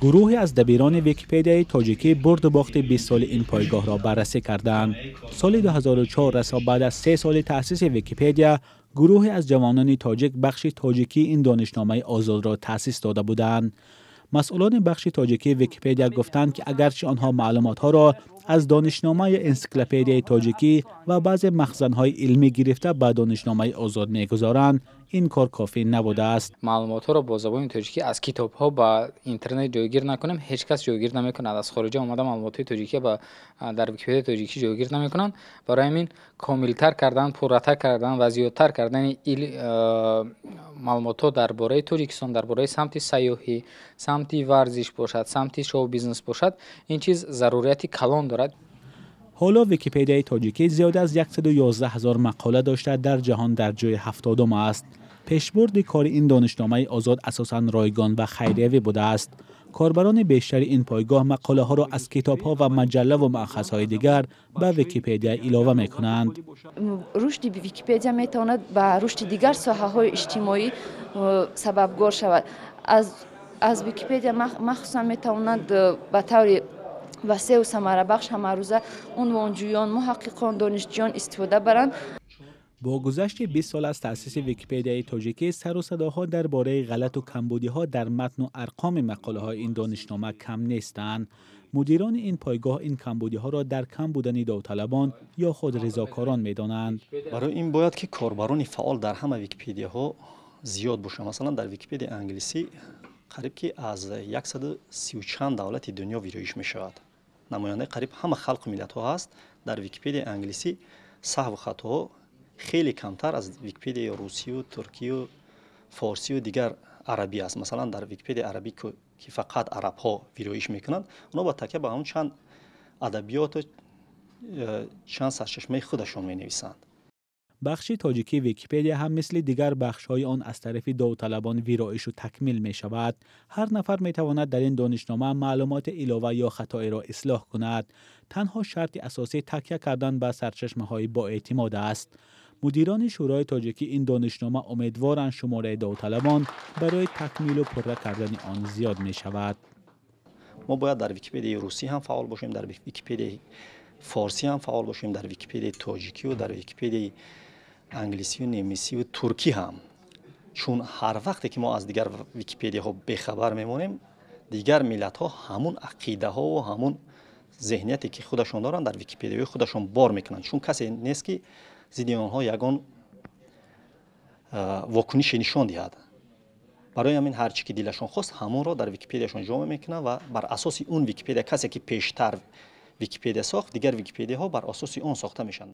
Гурӯҳе аз дабирони Википедияи тоҷикӣ бурду бохти 20 соли ин пойгоҳро баррасӣ карданд. Соли 2004, расо баъд аз 3 соли таъсиси Википедия, гурӯҳе аз ҷавонони тоҷик бахши тоҷикии ин донишномаи озодро таъсис дода буданд. Масъулони бахши тоҷикии Википедия гуфтанд, ки агарчи онҳо маълумотҳоро аз донишномаи энсиклопедияи тоҷикӣ ва баъзе махзанҳои илмӣ гирифта ба донишномаи озод мегузоранд, ин кор кофӣ набудааст. Маълумотҳоро бо забони тоҷикӣ аз китобҳо ба интернет ҷойгир накунем, ҳеҷ кас ҷойгир намекунад. Аз хориҷа омада маълумотҳои тоҷикӣ ба дар Википедияи тоҷикӣ ҷойгир намекунанд. Барои ҳамин комилтар кардан, пурратар кардан ва зиёдтар кардани маълумотҳо дар бораи Тоҷикистон, дар бораи самти сайёҳӣ, самти варзиш бошад, самти шоу бизнес бошад, ин чиз зарурияти калон дорад. Ҳоло Википедияи тоҷикӣ зиёда аз 111 ҳазор мақола дошта, дар ҷаҳон дар ҷои 70-ум аст. Пешбурди кори ин донишномаи озод асосан ройгон ва хайриявӣ будааст. Корбарони бештари ин пойгоҳ мақолаҳоро аз китобҳо ва маҷаллаву маъхазҳои дигар ба Википедия илова мекунанд. Рушди Википедия метавонад ба рушди дигар соҳаҳои иҷтимоӣ сабабгор шавад. Аз Википедия махсусан метавонанд ба таври васеъу самарабахш ҳамарӯза унвонҷӯён, муҳаққиқон, донишҷӯён истифода баранд. Бо гузашти 20 сол аз таъсиси Википедияи тоҷикӣ, сару садоҳо дар бораи ғалату камбудиҳо дар матну арқоми мақолаҳои ин донишнома кам нестанд. Мудирони ин пойгоҳ ин камбудиҳоро дар кам будани довталабон ё худ ризокорон медонанд. Барои ин бояд, ки корбарони фаъол дар ҳама википедияҳо зиёд бошанд. Масалан, дар Википедияи англисӣ қариб ки аз 130 чанд давлати дунё вироиш мешавад, намояндаи қариб ҳама халқу миллатҳо ҳаст. Дар Википедияи англисӣ саҳву хатоҳо хеле камтар аз Википедияи русию туркию форсию дигар арабӣ аст. Масалан, дар Википедияи арабӣ, ки фақат арабҳо вироиш мекунанд, онҳо ба такя ба ҳамон чанд адабиёту чанд сарчашмаи худашон менависанд. Бахши тоҷикии Википедия ҳам мисли дигар бахшҳои он аз тарафи довталабон вироишу такмил мешавад. Ҳар нафар метавонад дар ин донишнома маълумоти илова ё хатоеро ислоҳ кунад. Танҳо шарти асосӣ такя кардан ба сарчашмаҳои боэътимод аст. Мудирони шӯрои тоҷикии ин донишнома умедворанд, шумораи довталабон барои такмилу пурра кардани он зиёд мешавад. Мо бояд дар Википедияи русӣ ҳам фаъол бошем, дар Википедияи форсӣ ҳам фаъол бошем, дар Википедияи тоҷикию дар Википедияи англисию немисию туркӣ ҳам, чун ҳар вақте ки мо аз дигар википедияҳо бехабар мемонем, дигар миллатҳо ҳамун ақидаҳову ҳамун зеҳнияте, ки худашон доранд, дар википедияҳои худашон бор мекунанд, чун касе нест, ки зидди онҳо ягон вокунише нишон диҳад. Барои ҳамин ҳар чӣ ки дилашон хост, ҳамонро дар википедияшон ҷомеъ мекунанд ва бар асоси он википедия, касе ки пештар википедия сохт, дигар википедияҳо бар асоси он сохта мешаванд.